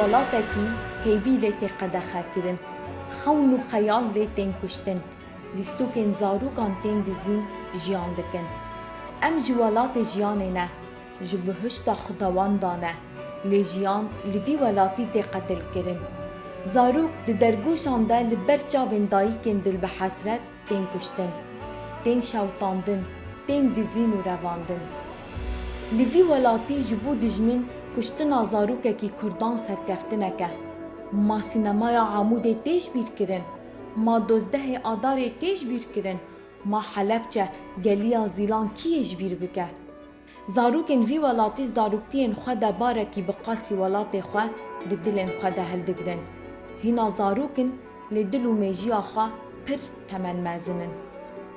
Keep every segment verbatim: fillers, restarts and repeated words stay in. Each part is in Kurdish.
Welatekî hêvî lê tê qedexekirin, xewn û xeyal lê tên kuştin, lîstokên zarokan tên dizîn, jiyan dikin. Em ji welatê jiyanê ne, ji bihuşta xudawendan e, lê jiyan li vî welatî tê qetilkirin. Zarok di dergoşan de li ber çavên dayikên dil bi hesret tên kuştin, tên şewitandin, tên dizîn û revandin. Li vî welatî ji bo dijmin kuştina zarokekî kurdan serkeftinek e. Ma sînemaya Amûdê tê ji bîr kirin? Ma dozdehê Adarê tê ji bîr kirin? Ma Helebçe, geliya Zîlan kî yê ji bîr bike? Zarokên vî welatî zaroktiyên xwe de barekî bi qasî welatê xwe di dilên xwe de hildigirin. Hîna zarok in, lê dil û mêjiya xwe pir temen mezin in.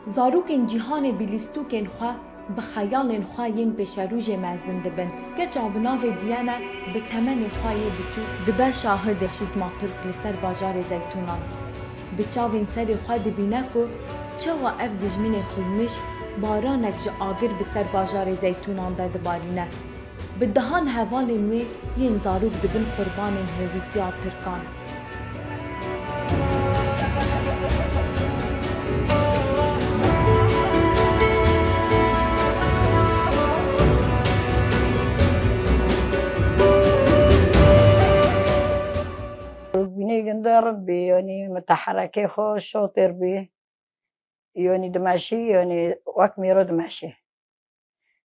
Zarokên cîhanê bi lîstokên xwe, bi xeyalên xwe yên pêşerojê mezin dibin. Keça bi navê Diyane bi temenê xwe yê biçûk dibe şahidê şizma Tirk li ser bajarê Zeytûnan. Bi çavên serê xwe dibîne ku çawa ev dijminê xwînmiş baranek ji agir bi ser bajarê Zeytûnan de dibarîne. Bi dehan hevalên wê yên zarok dibin qurbanên hovîtiya Tirkan. Bînê ginde rind bî, yanî miteherekê xwe şotir bî. Yanî dimeşî, yanî wek mêro dimeşî.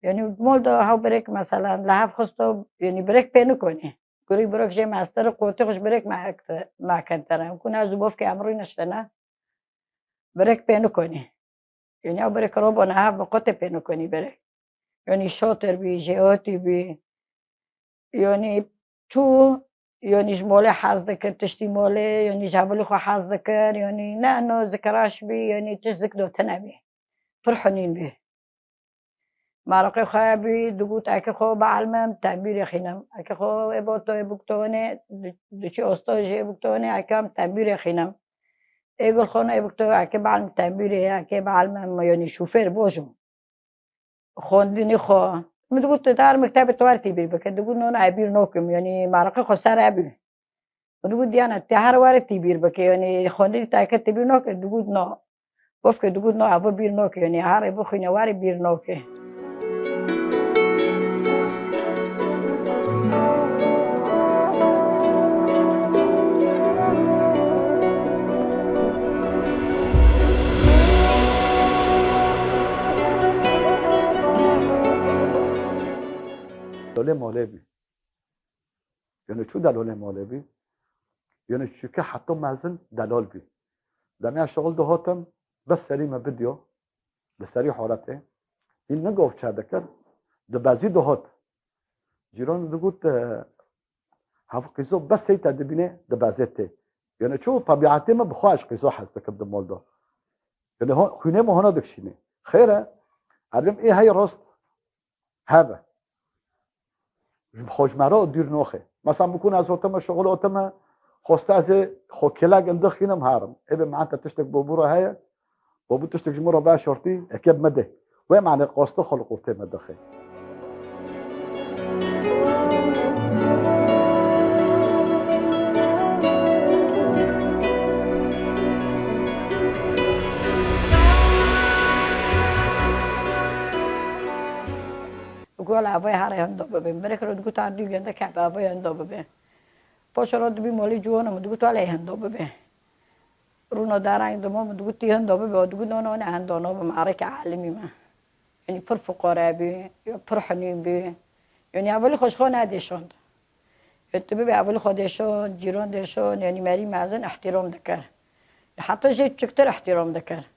Yanî mol de hew birêk, meselen, li hev xisto, yanî birêk pê nikonî. Gurî birêk jê mestir, qotî xwe ji birêk me hekti, me kentere. Ku ne zû bofkê emrî niştene. Birêk pê nikonî. Yanî ew birêk robona hev bi qotê pê nikonî birêk. Yanî şotir bî, jêhotî bî. Yanî tu, yanî ji molê hez dikir, tiştî molê, yanî ji hevalî xwe hez dikir, yanî ne eno zikiraş bî, yanî tişt zik do tune bî. Pir hunîn bî. Maraqê xwe bî, digot, eke xwe bielmim, tembîrê xînim. Eke xwe ê botoyê biktonê, di-, diçî ostoyê jê biktonê, eke em tembîrê xînim. Ê gul xwe ê bikto, eke bielmim tembîrê, eke bielmim, yanî şofêr bojim. Xwendinî xwe. Min digot, tu dar mektebê tu were tîbîr bike. Digot, no, no, ez bîr nokim. Yanî maraqê xwe ser ebî. Min digot, Diyana, tu her were tîbîr bike. Yanî xwendinî te ke tîbîr noke. Digot, no. Bofke digot, no, ev bîr noke. Yanî her ê bixwîne were bîr noke. Lolê molê bî. Yanî çû delolê molê bî. Yanî çûke heta mezin delol bî. Demiya şixul dihotim, bes serî me bidiyo. Li serî horetê. Hîn nigot çi dikir. Dibezî dihot. Cîran digot, e, hev qîzo bes sey te dibîne dibezê tê. Yanî çû tebîetê me bi xwe ez qîzo hez dikim di mol de. Yanî ho-, xwînê me hona dikişîne. Xêr e, elim ê hey rast. Hebe. Ji xwe ji me re dûr noxê. Mesela bikun ez otime şixul otime, xoste ez ê xwe kêlek indixînim herim. Ê bê mehente tiştek bo bû re heye, bo bû tiştek ji min re veşortî, eke bi me de. Wê mane qoste xwe li qurtê me dixê. Gol avê herê hendo bibê. Birek re digot, "Ardî gende kep avê hendo bibê." Poşe re dibî molî ciwana min digot, "Wele hendo bibê." Rûna darayên dima min digot, "Tî hendo bibê." O digot, "No, no, ne hendo nabim, areke alimî me." Yanî pir fuqare bî, ya pir hunîn bî. Yanî hevalî xwe ji xwe nedêşand. Ya tu bibê hevalî xwe dêşand, cîran dêşand, yanî merî mezin îhtîram dikir. Ya heta jê çiktir îhtîram dikir.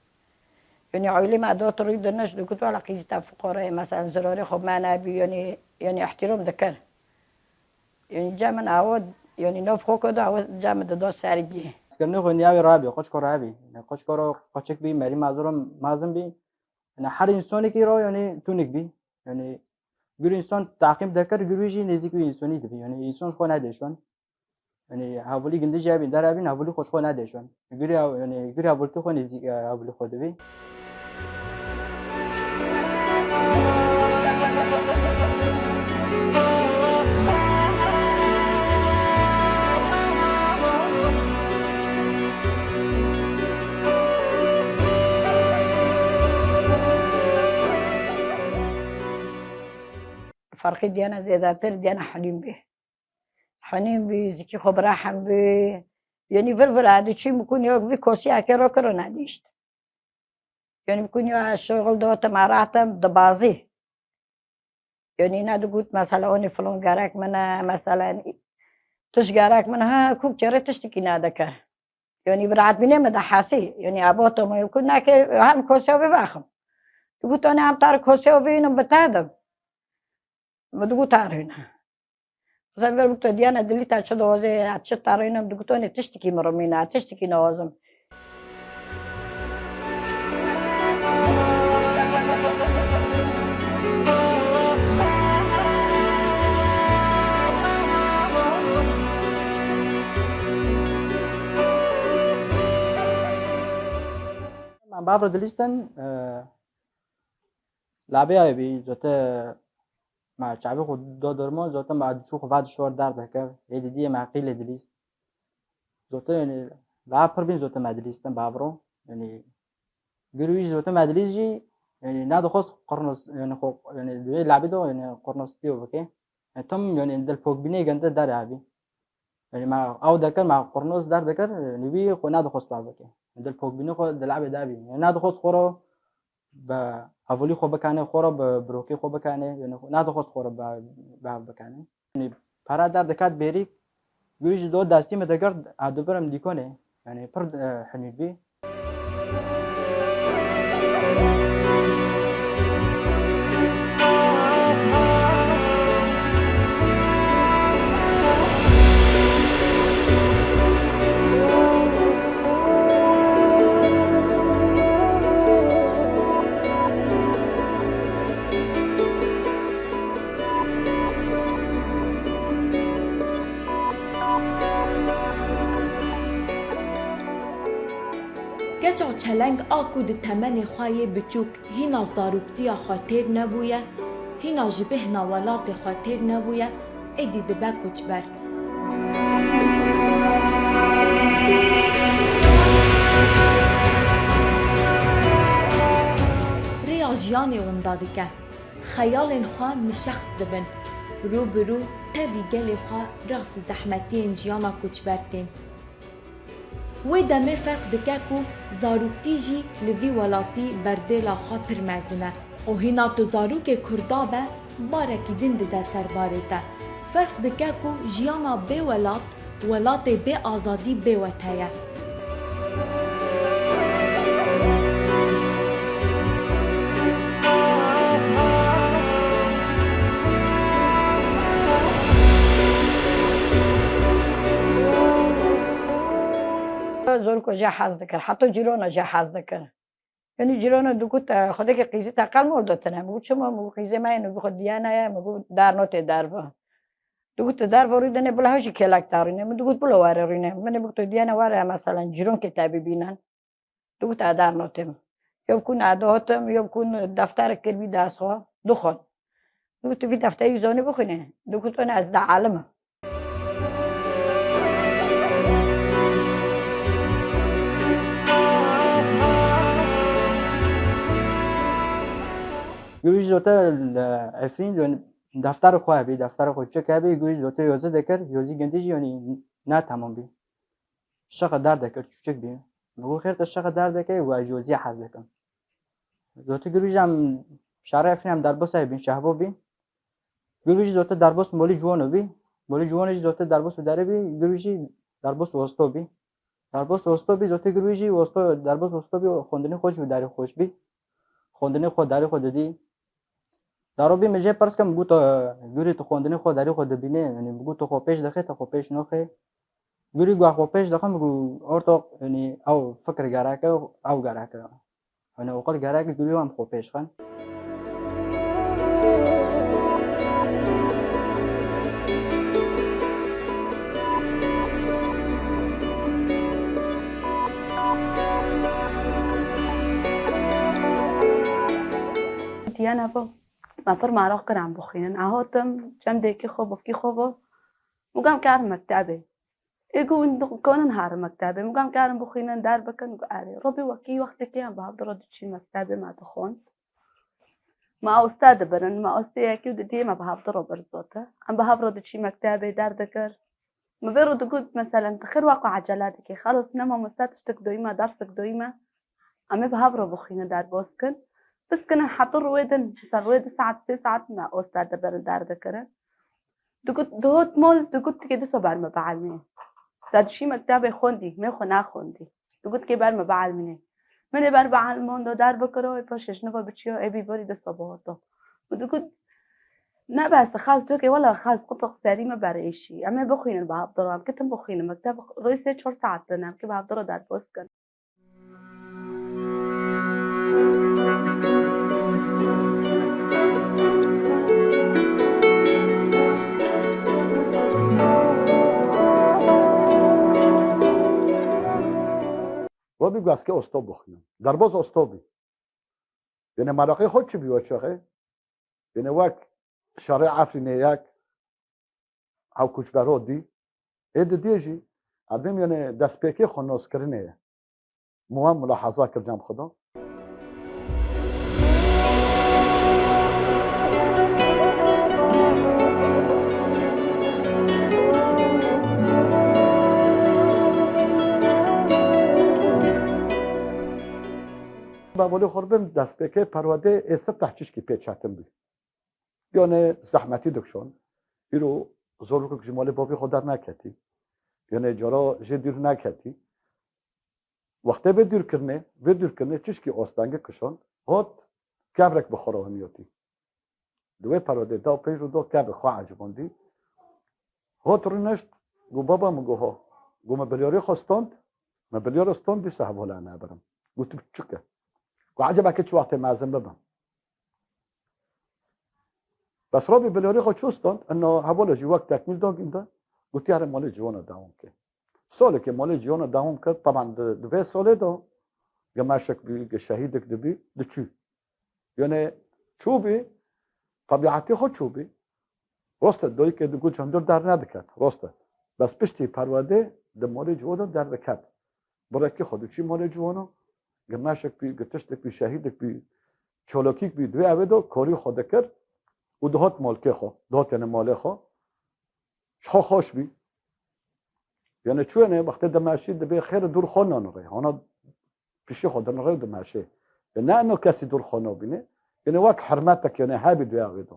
Yanî aîlê me dot rû dirniş digot, "Wela qîzî te fuqare ye, mesela zirarê xwe me nebî", yanî, yanî îhtîram dikir. Yanî cem min awa, yanî nav xwe kir de awa cem min dida sergî. Kirinê xwe niyavê rabî, qoçko rabî. Yanî qoçko ro qoçik bî, merî mezin ro mezin bî. Yanî her însanekî ro yanî tûnik bî. Yanî gür însan teqîm dekir, gür wî jî nêzîk wî însanî dibî. Yanî însan xwe nedêşon. Yanî hevalî gindi jî hebîn, der hebîn hevalî xwe ji xwe nedêşon. Gurî hev-, yanî gurî hevalî xwe nêzîk, e, hevalî xwe dibî. Ferqî diyana zêdetir diyana henîn bî. Henîn bî, zikî xwe bi rehm bî. Yanî vir vir e, diçî bikûn yok vî kosiyekê ro kiro nedîşt. Yanî bikûn ya şixul dotim, eratim, dibazî. Yanî ne digot, mesela, onî filon gerek min e, mesela, tiş gerek min e, ha, kûk çerê tiştekî nedikir. Yanî bi rehetbînê min dihesî. Yanî ebo to min ku neke hem kosya vî vexim. Digot, onî hem tar kosya vî înim bi te dim. Min digot, tarîne. Sen ver bikto diyane dilî te çi dozê, ya çi tarînim, digot, onî tiştekî min rimîne, tiştekî newazim. Em bavro dilîstin, e, labê ayê bî, zote me çavê xwe do dormo, zote me çû xwe va dişor derdeke, ê didiyê me qîlê dilîst. Zote, yanî, la pir bîn zote me dilîstin bavro. Yanî, gurî wî zote me dilîst jî, yanî, nadixwest qurnos, yanî, xwe, yanî, di wê labê de, yanî, qurnostiyo bike. Yanî, tam, yanî, dilpokbînê gende derê hebî. Yanî, me ew dekir, me qurnos derdikir, yanî, wî xwe nadixwest wa bike. Dilpokbînê xwe di labê de hebî. Yanî, nadixwest xwe ro bi hevalî xwe bikane, xwe re bi birokê xwe bikane, yanî nadixwest xwe re bi, bi hev bikane. Yanî pere derdiket bêrî, gurî ji do destî min digirt, ez dibirim dîkonê. Yanî pir, e, henî bî. Keça çeleng a ku di temenê xwe yê biçûk hîna zaroktiya xwe têr nebûye, hîna ji bêhna welatê xwe têr nebûye, êdî dibe koçber. Rêya jiyanê winda dike. Xeyalên xwe mişext dibin. Rû bi rû tevî gelê xwe rast zehmetiyên jiyana koçber tên. Wê demê ferq dike ku zarokî jî li vî welatî berdêla xwe pir mezin e û hîna tu zarokê Kurda be, barekî din dide ser barê te. Ferq dike ku jiyana bê welat, welatê bê azadî bê wete ye. Zor ku jê hez dikir, heta cîrona jê hez dikir. Yanî cîrona digot, e, xwedekê qîzî te qel mal do tine. Min got, çima? Min got, qîzê me yê nû bi xwe diyane ye, min got, dar notê derve. Digot, tu derve rûdine, bila hewşî kêlek te rûne. Min digot, bila were rûne. Min ê bigotê diyane were, meselen, cîronkê te bibînin. Digot, ez dar notim. Yo bikûn ez dihotim, yo bikûn defterek kir bî dest xwe, dixwin. Digot, tu vî defterî zanî bixwîne? Digot, ona ez dielim im. Gurî jî zote li Efrîn, yanî defterê xwe hebî, defterê xwe çik hebî, gurî zote yozî dikir, yozî gindî jî, yanî ne temam bî. Şexe derdikir, çûçik bî. Min got, xêr, tu şexe derdikê, û ez ji yozî hez dikim. Zote gurî jî em şarê Efrîn em derbas hebîn, şehbo bîn. Gurî jî zote derbas molî ciwano bî. Molî ciwano jî zote derbas û derê bî. Gurî jî derbas wosto bî. Derbas wosto bî, zote gurî jî wosto, derbas wosto bî, xwendinê xwe jî û derê xweş bî. Xwendinê xwe, derê xwe didî. Daro bî min jê pirs kir, min got, gurî tu xwendinê xwe, derê xwe dibînê, yanî min got, tu xwe pêş dixê, tu xwe pêş naxê. Gurî got, xwe pêş dixim, got, ortoq, yanî ew fikir gerek e, ew gerek e. Hûn ê oqil gerek gurî wan bi xwe pêş xin. Diyane bo, me pir meraq kir em bixwînin. Ez hatim, çendekî xwe, bikî xwe bo. Min got, em karin mektebê. Ê got, hûn dikanin herin mektebê? Min got, em karin bixwînin, derbikin? Got, erê. Robî wekî wextekê em bi hev re diçîn mektebê, me dixwend. Ma osta dibirin, ma ostê yekî û didiyê me bi hevdiro bir zot e. Em bi hevro diçî mektebê derdikir. Min vê ro digot, meselen, tu xêr wa ku ecele dikî, xelos ne mamoste tiştik doyî me, dersik doyî me. Em ê bi hevro bixwînin derbas kin. Piskinin heta rûyê din, mesela rûyê du saet, sê saet me osta dibirin derdikirin. Digot, dihot mol, digot, tikê diso ber me bielmînê. Te dişî mektebê xwendî, mê xwe nexwendî. Digot, kê ber me bielmînê. Min ê ber bielmando derbikiro, ê paşê ji nava biçiyo, ê bî borî diso bihoto. Min digot, ne bes, xas cokê, wela xas qutuq serî me ber êşî. Em ê bixwînin bi hevdiro, em kitin bixwînin. Mekteb rûyê sê çar saet din, em ki bi hevdiro derbas kin. Robî guheskê osto bixwînin. Derbaz osto bî. Yanê meleqê xwe çi bî we çaxê? Yanê wek şerê Efrînê yek, ew koçbero dî. Ê didiyê jî, evdem yanê destpêkê xwe naskirinê ye. Muhim mulahaza kir cem xwe da. Babolê xwe bim destpêkê perwedê ê sifte çişkî pê çetin bî. Yanê zehmetî dikşon. Îro zorokek ji malê bavê xwe derneketî. Yanê cara jê dûr neketî. Wextê vê dûrkirinê, vê dûrkirinê çişkî astengî kişon, hot kevrek bi xwe re heniyotî. Di wê perwedê da pênc û do kevrek xwe ecibandî. Hot rûnişt, got, baba min got, ho. Got, me bilyarê xwe stand, me bilyara stand dîsa hevala em ê birim. Got, tu çi ke? Got, eceba ke çi wextê mezin bibim? Bes Robî bilyarê xwe çû stand, ina hevala jî wek tekmîl da gînda, got, here malê ciwana dewam ke. Salekê malê ciyana dewam kir. Teban di, di vê salê de ge meşek bî, ge şehîdek dibî, diçû. Yanê çûbî, tebiatê xwe çûbî. Rast e, dayikê digot ji hundir dernediket. Rast e. Bes piştî perwerdê di malê ciwana derdiket. Birekî xwe diçî malê ciwana. Ge meşek bî, ge tiştek bî, şehîdek bî, çalakîk bî, divê evê de karî xwe dikir û dihat malkê xwe, dihat yanê malê xwe. Ji xwe xweş bî. Yanê çûyene wextê dimeşî dibê xêr dûr xwe nanirê. Hana pişî xwe dinirê û dimeşê. Ya ne eno kesî dûr xwe nabîne. Yanê wek hurmetek yanê hebî duya wê da.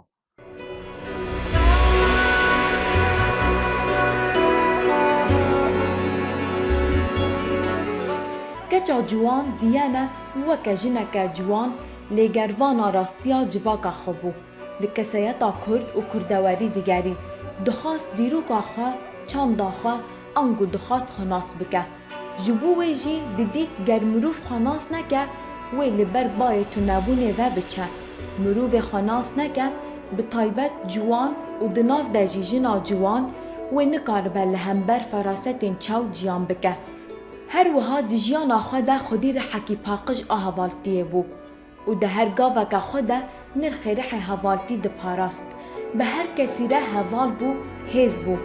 Keça ciwan diyene weke jineke ciwan lêgervana rastiya civaka xwe bû. Li keseyeta kurd û kurdewerî digerî. Dixwast dîroka xwe, çanda xwe, ango dixwast xwe nas bike. Ji bo wê jî didît ger mirov xwe nas neke, wê li ber bayê tunebûnê ve biçe. Mirovê xwe nas neke, bi taybet ciwan û di nav de jî jina ciwan, wê nikaribe li hember ferasetên çaw ciyan bike. Her wiha di jiyana xwe de xwedî rihekî paqij a hevaltiyê bû. Û di her gaveke xwe de nirxê rihê hevaltî diparast. Bi her kesî re heval bû, hêz bû.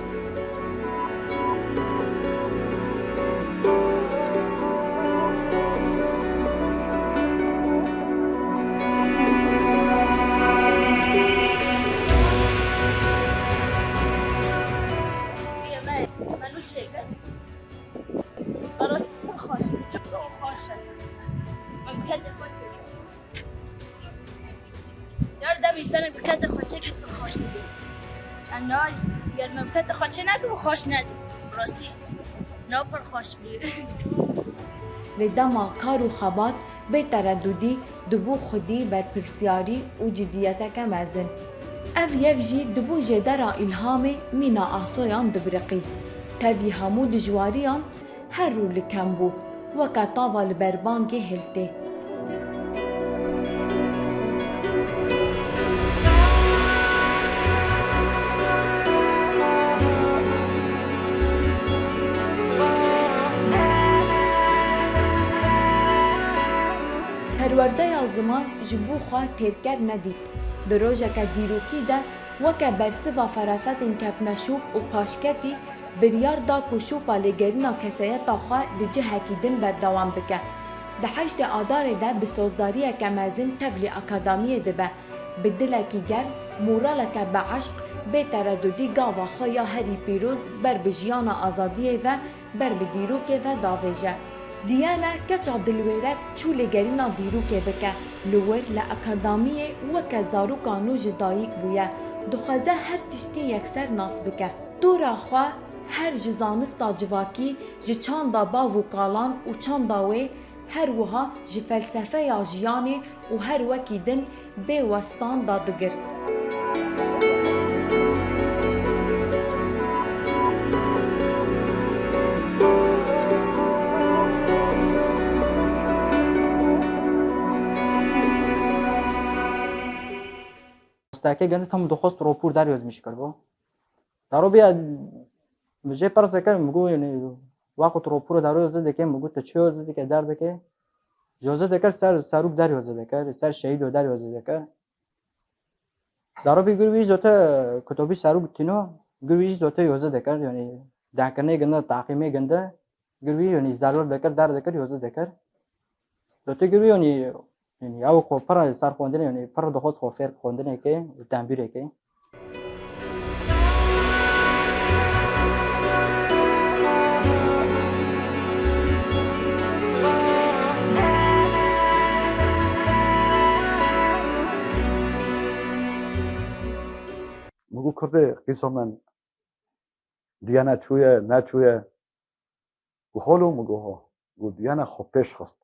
Yar demî sene bi kete xwe çekî pir xweş dibî. Em na ger me bi kete xwe çê nekî bi xweş nedî. Rastî na pir xweş bî. Lê dema kar û xebat bê teredûdî dibû xwedî berpirsiyarî û cidiyeteke mezin. Ev yek jî dibû jêdera îlhamê mîna asoyan dibiriqî. Tevî hemû dijwariyan her rû li kem bû, weke tava li berbangê hiltê. Perwerdeya ziman ji bo xwe têrker nedît. Di rojeke dîrokî de weke bersiva ferasetên kevneşop û paşketî, biryar da ku şopa lêgerîna keseyeta xwe li cihekî din berdewam bike. Di heştê Adarê de bi sozdariyeke mezin tevlî akademiyê dibe. Bi dilekî germ, moraleke bi eşq, bê teredudî gava xwe ya herî pîroz ber bi jiyana azadiyê ve, ber bi dîrokê ve davêje. Diyane keça dilwêrek çû lêgerîna dîrokê bike. Li wir li akademiyê weke zaroka nû ji dayik bûye. Dixwaze her tiştî yekser nas bike. Dora xwe her ji zanista civakî, ji çanda bav û kalan û çanda wê, her wiha ji felsefeya jiyanê û her wekî din bê westan dadigirt. Stekê gindi tam dixwest ropûr deryozmiş kirbo. Daro bîya min jê pers dikir, min got, yani, waqt ropûr daro yoze dike, min got, tu çi yoze dike, derdike? Yoze dikir, ser serûk der yoze dikir, ser şehîdo der yoze dikir. Daro bî gur wî zote kutobî serûk tîno, gur wî jî zote yoze dikir, yani, denkirinê gindi, taqîmê gindi. Gur wî, yanî, zerur dikir, der dikir, yoze dikir. Dotê gur wî, yanî, yanî, ew xwe pir ser xwendinê, yanî, pir dixwest xwe fêr xwendinê ke û tembîrê ke. Min got, Kurdê qîso min, diyane çûye, neçûye? Got, Xalo, min got, ho. Got, diyane xwe pêş xist.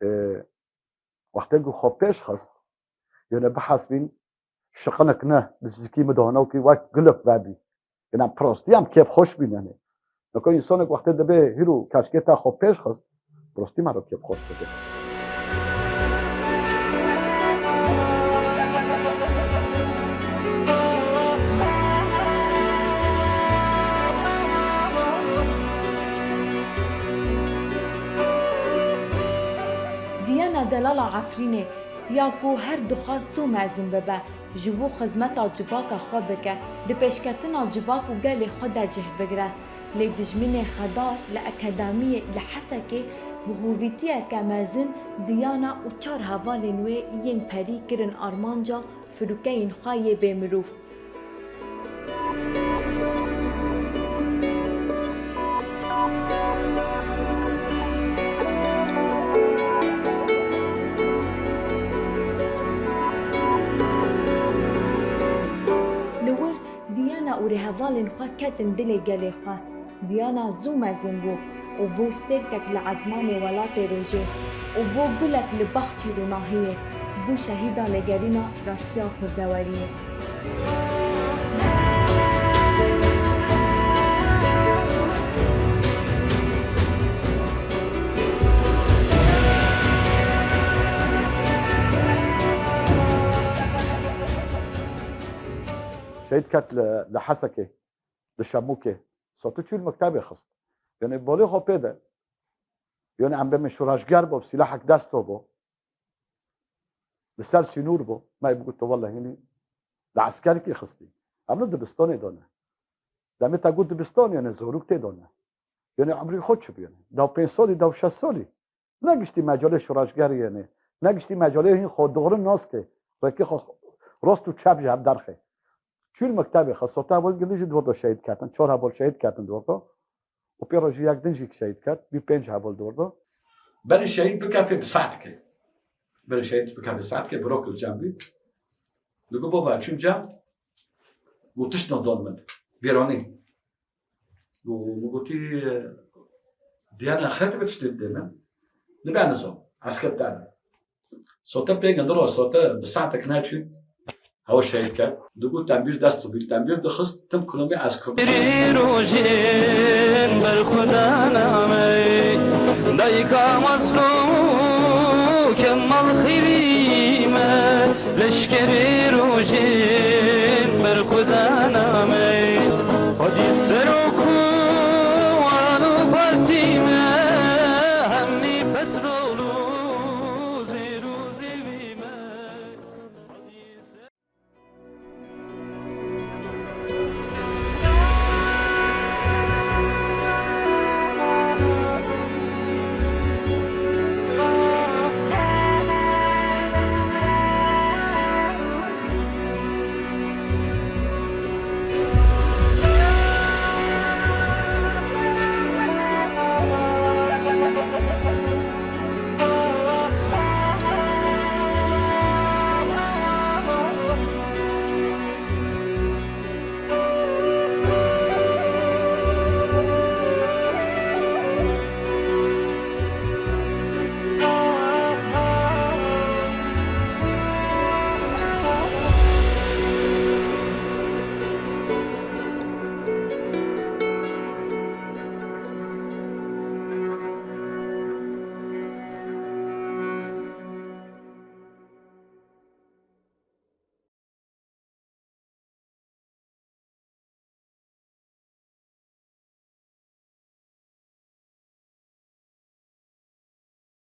Ê, wextê ku xwe pêş xist, yone bihesbîn, şiqinik ne, bi zikî min dana wekî wek gulek vebî. Yone bi rastî em kêfxweş bîn, yanî. Naka însanek wextê dibe hîro keçkê te xwe pêş xist, bi rastî me re kêfxweş dike. Diyana delala Efrînê ya ku her dixwest zû mezin bibe, ji bo xizmeta civaka xwe bike, di pêşketina civak û gelê xwe de cih bigire. Lê dijminê xedar li akademiyê li Hesekê bi hovîtiyeke mezin Diyana û çar hevalên wê yên perî kirin armanca firokeyên xwe yê bêmirov. Li wir Diyana û rêhevalên xwe ketin dilê gelê xwe. Diyana zû mezin bû û bû stêrkek li ezmanê welatê rojê û bû gulek li baxçî ronahiyê, bû şehîda lêgerîna rastiya kurdeweriyê. Şehîd ket li, li Hesekê, li Şemûkê. Sotî çû li mektebê xist. Yanî bolê xwe pê de. Yanî em bêmin şoreşger bo, sîlahek dest bo. Li ser sînor bo. Me bigot, tu wele hînî li eskerkî xistî. Em li dibistanê de ne. Demê te got dibistan, yanî zorûk tê de ne. Yanî emrî xwe çi bû yanî? Dew pênc salî, dew şeş salî. Negiştî mecalê şoreşgeriyê ne. Negiştî mecalê hîn xwe dixwin nas ke. Rêkê xwe rast û çep ji hev derxe. Çû li mektebê xwe, sota heval gilî jî di wir de şehîd ketin. Çar heval şehîd ketin di wir de. Û pê re jî yek din jî şehîd ket. Bî pênc heval di wir de. Berî şehîd bikefê bi saetekê. Berî şehîd bikefê saetekê, birok li cem bî. Li got, baba, çûn cem, got, tişt nedon min. Bêranî. Û min gotî, diyane axirete ve tiştê dide min. Nibe nizam. Esker derne. Sote pê gindi ro, sote bi saetek neçû. Hewa şehîd kerd. Digot tembîr dest bî. Tembîr dixist, tim kulomê esker. Rojên berxwedan ame. Dayika Mazlûm û Kemal Xîrî me. Leşkerê rojên berxwedan ame.